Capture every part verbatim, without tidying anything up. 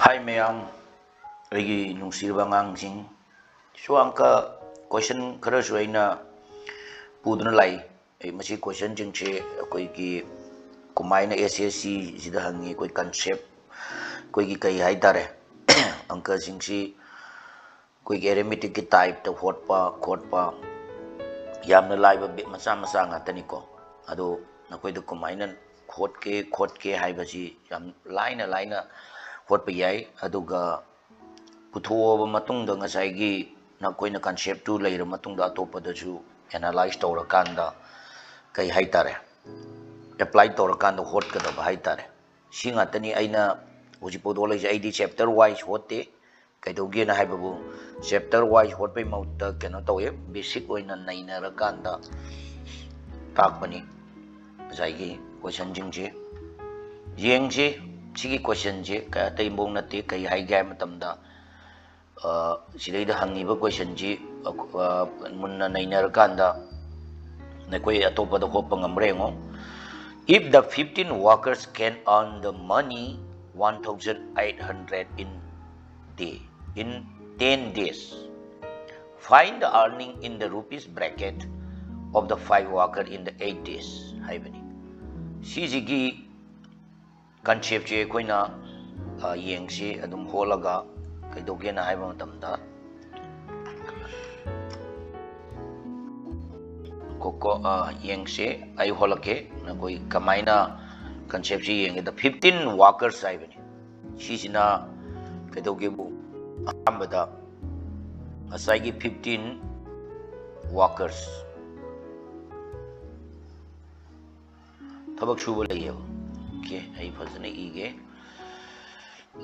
ꯍꯥꯏ ꯃꯌꯥꯝ, ꯑꯩꯒꯤ ꯅꯨꯡꯁꯤꯔꯕ ꯑꯉꯥꯡꯁꯤꯡ, ꯁꯨ ꯑꯪꯀ ꯀꯣꯏꯁꯟ ꯈꯔꯁꯨ ꯑꯩꯅ ꯄꯨꯗꯨꯅ ꯂꯥꯛꯏ꯫ ꯑꯩ ꯃꯁꯤ ꯀꯣꯏꯁꯟꯁꯤꯡꯁꯦ ꯑꯩꯈꯣꯏꯒꯤ ꯀꯃꯥꯏꯅ ꯑꯦꯁ ꯑꯦꯁ ꯁꯤꯁꯤꯗ ꯍꯪꯉꯤ, ꯑꯩꯈꯣꯏ ꯀꯟꯁꯦꯞ, ꯑꯩꯈꯣꯏꯒꯤ ꯀꯩ ꯍꯥꯏꯇꯥꯔꯦ, ꯑꯪꯀꯁꯤꯡꯁꯤ ꯑꯩꯈꯣꯏꯒꯤ ꯑꯦꯔꯤꯃꯦꯇꯤꯛꯀꯤ ꯇꯥꯏꯞꯇ ꯍꯣꯠꯄ ꯈꯣꯠꯄ, ꯌꯥꯝꯅ ꯂꯥꯏꯕ ꯕꯦ-, ꯃꯆꯥ ꯃꯆꯥ ꯉꯥꯛꯇꯅꯤꯀꯣ꯫ ꯑꯗꯣ ꯅꯈꯣꯏꯗ ꯀꯃꯥꯏꯅ ꯍꯣꯠꯀꯦ ꯈꯣꯠꯀꯦ ꯍꯥꯏꯕꯁꯤ ꯌꯥꯝ ꯂꯥꯏꯅ ꯂꯥꯏꯅ ꯍꯣꯠꯄ ꯌꯥꯏ꯫ ꯑꯗꯨꯒ ꯄꯨꯊꯣꯛꯑꯕ ꯃꯇꯨꯡꯗ ꯉꯁꯥꯏꯒꯤ ꯅꯈꯣꯏꯅ ꯀꯟꯁꯦꯞꯇꯨ ꯂꯩꯔ ꯃꯇꯨꯡꯗ ꯑꯇꯣꯞꯄꯗꯁꯨ ꯑꯦꯅꯥꯂꯥꯏꯁ ꯇꯧꯔꯀꯥꯟꯗ, ꯀꯩ ꯍꯥꯏꯇꯥꯔꯦ, ꯑꯦꯄ꯭ꯂꯥꯏ ꯇꯧꯔꯀꯥꯟꯗ ꯍꯣꯠꯀꯗꯕ ꯍꯥꯏꯇꯥꯔꯦ꯫ ꯁꯤ ꯉꯥꯛꯇꯅꯤ ꯑꯩꯅ ꯍꯧꯖꯤꯛꯐꯥꯎꯗ ꯍꯣꯠꯂꯛꯏꯁꯦ꯫ ꯑꯩꯗꯤ ꯆꯦꯞꯇꯔ ꯋꯥꯏꯁ ꯍꯣꯠꯇꯦ꯫ ꯀꯩꯗꯧꯒꯦꯅ ꯍꯥꯏꯕꯕꯨ, ꯆꯦꯞꯇꯔ ꯋꯥꯏꯁ ꯍꯣꯠꯄꯩ ꯃꯍꯨꯠꯇ ꯀꯩꯅꯣ ꯇꯧꯋꯦ, ꯕꯦꯁꯤꯛ ꯑꯣꯏꯅ ꯅꯩꯅꯔꯀꯥꯟꯗ ꯇꯥꯛꯄꯅꯤ ꯉꯁꯥꯏꯒꯤ ꯀꯣꯏꯁꯟꯁꯤꯡꯁꯦ꯫ ꯌꯦꯡꯁꯤ, ꯁꯤꯒꯤ ꯀꯣꯏꯁꯟꯁꯦ ꯀ-, ꯑꯇꯩꯕꯧ ꯅꯠꯇꯦ꯫ ꯀꯩ ꯍꯥꯏꯒꯦ ꯍꯥꯏꯕ ꯃꯇꯝꯗ, ꯑ, ꯁꯤꯗꯩꯗ ꯍꯪꯉꯤꯕ ꯀꯣꯏꯁꯟꯁꯤ, ꯑ, ꯑ, ꯃꯨꯟꯅ ꯅꯩꯅꯔꯀꯥꯟꯗ ꯅꯈꯣꯏ ꯑꯇꯣꯞꯄꯗ ꯍꯣꯠꯄ ꯉꯝꯕ꯭ꯔꯥ ꯌꯦꯡꯉꯣ꯫ If the fifteen workers can earn the money one thousand eight hundred in day, in ten days, find the earning in the rupees bracket of the five worker in the eight days ꯍꯥꯏꯕꯅꯤ꯫ ꯁꯤꯁꯤꯒꯤ ꯀꯟꯁꯦꯞꯁꯦ ꯑꯩꯈꯣꯏꯅ, ꯑ, ꯌꯦꯡꯁꯤ꯫ ꯑꯗꯨꯝ ꯍꯣꯠꯂꯒ ꯀꯩꯗꯧꯒꯦꯅ ꯍꯥꯏꯕ ꯃꯇꯝꯗ, ꯀꯣ-, ꯀꯣ-, ꯑ, ꯌꯦꯡꯁꯤ꯫ ꯑꯩ ꯍꯣꯠꯂꯛꯀꯦ꯫ ꯅꯈꯣꯏ ꯀꯃꯥꯏꯅ ꯀꯟꯁꯦꯞꯁꯤ ꯌꯦꯡꯒꯦꯗ, fifteen workers ꯍꯥꯏꯕꯅꯤ꯫ ꯁꯤꯁꯤꯅ ꯀꯩꯗꯧꯒꯦꯕꯨ, ꯑꯍꯥꯟꯕꯗ ꯉꯁꯥꯏꯒꯤ fifteen workers, ꯊꯕꯛ ꯁꯨꯕ ꯂꯩꯌꯦꯕ꯫ ꯑꯣꯀꯦ, ꯑꯩ ꯐꯖꯅ ꯏꯒꯦ꯫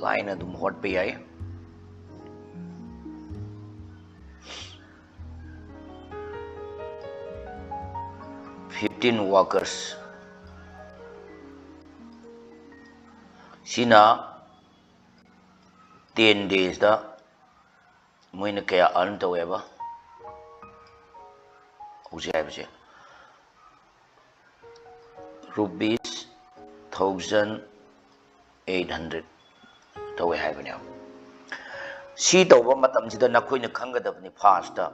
ꯂꯥꯏꯅ ꯑꯗꯨꯝ ꯍꯣꯠꯄ ꯌꯥꯏ꯫ Fifteen workers꯫ ꯁꯤꯅ ten daysꯇ ꯃꯣꯏꯅ ꯀꯌꯥ earn ꯇꯧꯋꯦꯕ? ꯍꯧꯖꯤꯛ ꯍꯥꯏꯕꯁꯦ, rupees thousand eight hundred꯫ ꯇꯧꯋꯦ ꯍꯥꯏꯕꯅꯦꯕ꯫ ꯁꯤ ꯇꯧꯕ ꯃꯇꯝꯁꯤꯗ ꯅꯈꯣꯏꯅ ꯈꯪꯒꯗꯕꯅꯤ, ꯐꯥꯔꯁꯇ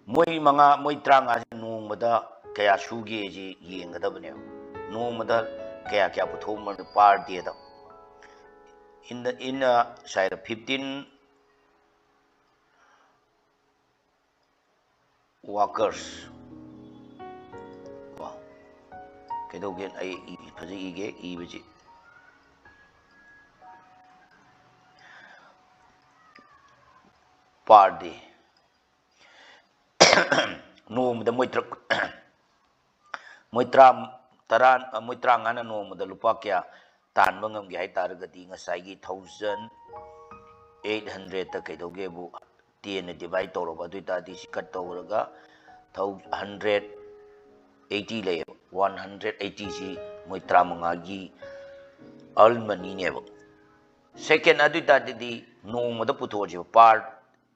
ꯃꯣꯏ ꯃꯉꯥ, ꯃꯣꯏ ꯇꯔꯥꯃꯉꯥꯁꯤ ꯅꯣꯡꯃꯗ ꯀꯌꯥ ꯁꯨꯒꯦꯁꯤ ꯌꯦꯡꯒꯗꯕꯅꯦꯕ꯫ ꯅꯣꯡꯃꯗ ꯀꯌꯥ ꯀꯌꯥ ꯄꯨꯊꯣꯛꯑꯝꯕꯅꯣ per dayꯗ꯫ In the, in a, side fifteen workers꯫ ꯀꯣ, ꯀꯩꯗꯧꯒꯦ? ꯑꯩ ꯏ-, ꯐꯖ ꯏꯒꯦ, ꯏꯕꯁꯤ꯫ Per day꯫ ꯅꯣꯡꯃꯗ ꯃꯣꯏ ꯇꯔꯨꯛ, ꯃꯣꯏ ꯇꯔꯥ, ꯇꯔꯥ, ꯃꯣꯏ ꯇꯔꯥꯃꯉꯥꯅ ꯅꯣꯡꯃꯗ ꯂꯨꯄꯥ ꯀꯌꯥ ꯇꯥꯟꯕ ꯉꯝꯒꯦ ꯍꯥꯏ ꯇꯥꯔꯒꯗꯤ, ꯉꯁꯥꯏꯒꯤ thousand eight hundredꯇ ꯀꯩꯗꯧꯒꯦꯕꯨ, tenꯅ divide ꯇꯧꯔꯕ, ꯑꯗꯨ ꯑꯣꯏ ꯇꯥꯔꯗꯤ ꯁꯤ cut ꯇꯧꯔꯒ thou-, hundred eighty ꯂꯩꯌꯦꯕ꯫ One hundred eightyꯁꯤ ꯃꯣꯏ ꯇꯔꯥꯃꯉꯥꯒꯤ earn moneyꯅꯦꯕ꯫ Second, ꯑꯗꯨ ꯑꯣꯏ ꯇꯥꯔꯗꯤ ꯅꯣꯡꯃꯗ ꯄꯨꯊꯣꯛꯑꯁꯦꯕ, per,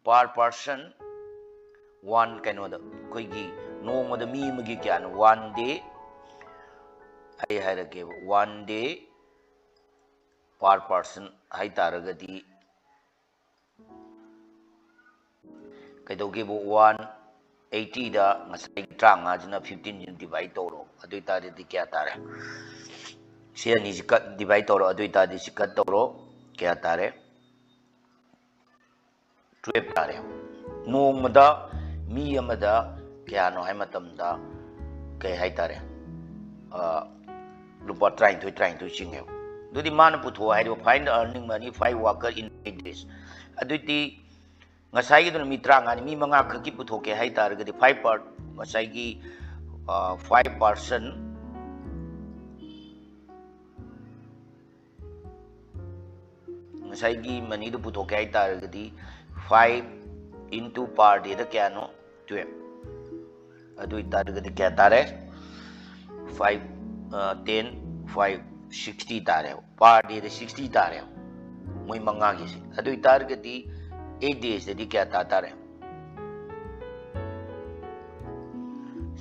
per person, one, ꯀꯩꯅꯣꯗ, ꯑꯩꯈꯣꯏꯒꯤ ꯅꯣꯡꯃꯗ ꯃꯤ ꯑꯃꯒꯤ ꯀꯌꯥꯅꯣ? One day, ꯑꯩ ꯍꯥꯏꯔꯛꯀꯦꯕ, one day per person ꯍꯥꯏ ꯇꯥꯔꯒꯗꯤ ꯀꯩꯗꯧꯒꯦꯕꯨ, one eightyꯗ ꯉꯁꯥꯏꯒꯤ ꯇꯔꯥꯃꯉꯥꯁꯤꯅ fifteenꯁꯤꯅ divide ꯇꯧꯔꯣ, ꯑꯗꯨ ꯑꯣꯏ ꯇꯥꯔꯗꯤ ꯀꯌꯥ ꯇꯥꯔꯦ? ꯁꯤ ꯑꯅꯤꯁꯤ cut, divide ꯇꯧꯔꯣ, ꯑꯗꯨ ꯑꯣꯏ ꯇꯥꯔꯗꯤ ꯁꯤ cut ꯇꯧꯔꯣ, ꯀꯌꯥ ꯇꯥꯔꯦ? Twelve ꯇꯥꯔꯦ꯫ ꯅꯣꯡꯃꯗ ꯃꯤ ꯑꯃꯗ ꯀꯌꯥꯅꯣ ꯍꯥꯏ ꯃꯇꯝꯗ, ꯀꯩ ꯍꯥꯏꯇꯥꯔꯦ? ꯑ, ꯂꯨꯄꯥ ꯇꯔꯥꯅꯤꯊꯣꯏ, ꯇꯔꯥꯅꯤꯊꯣꯏ ꯆꯤꯡꯉꯦꯕ꯫ ꯑꯗꯨꯗꯤ ꯃꯥꯅ ꯄꯨꯊꯣꯛꯑꯣ ꯍꯥꯏꯔꯤꯕ, find earning money five worker in eight days꯫ ꯑꯗꯨꯗꯤ ꯉꯁꯥꯏꯒꯤꯗꯨꯅ ꯃꯤ ꯇꯔꯥꯃꯉꯥꯅꯤ, ꯃꯤ ꯃꯉꯥ ꯈꯛꯀꯤ ꯄꯨꯊꯣꯛꯀꯦ ꯍꯥꯏ ꯇꯥꯔꯒꯗꯤ, five per, ꯉꯁꯥꯏꯒꯤ, ꯑ, five person, ꯉꯁꯥꯏꯒꯤ moneyꯗꯨ ꯄꯨꯊꯣꯛꯀꯦ ꯍꯥꯏ ꯇꯥꯔꯒꯗꯤ, five into per dayꯗ ꯀꯌꯥꯅꯣ? Twelve꯫ ꯑꯗꯨ ꯑꯣꯏ ꯇꯥꯔꯒꯗꯤ ꯀꯌꯥ ꯇꯥꯔꯦ? Five, ꯑ, ten, five, sixty ꯇꯥꯔꯦꯕ꯫ Per dayꯗ sixty ꯇꯥꯔꯦꯕ, ꯃꯣꯏ ꯃꯉꯥꯒꯤꯁꯦ꯫ ꯑꯗꯨ ꯑꯣꯏ ꯇꯥꯔꯒꯗꯤ eight daysꯇꯗꯤ ꯀꯌꯥ ꯇꯥ ꯇꯥꯔꯦ?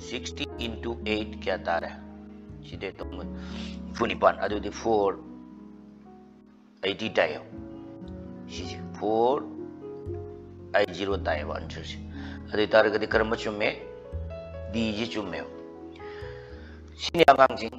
Sixty into eight ꯀꯌꯥ ꯇꯥꯔꯦ? ꯁꯤꯗ ꯇꯧꯕ ꯅꯤꯐꯨ ꯅꯤꯄꯥꯟ, ꯑꯗꯨꯗꯤ four, ꯑꯩꯠꯇꯤ ꯇꯥꯏꯌꯦꯕ꯫ ꯁꯤꯁꯦ four eight zero ꯇꯥꯏꯌꯦꯕ answerꯁꯦ꯫ ꯑꯗꯨ ꯑꯣꯏꯇꯥꯔꯒꯗꯤ ꯀꯔꯝꯕ ꯆꯨꯝꯃꯦ? Dꯁꯤ ꯆꯨꯝꯃꯦꯕ꯫ ꯁꯤꯅꯤ ꯑꯉꯥꯡꯁꯤꯡ,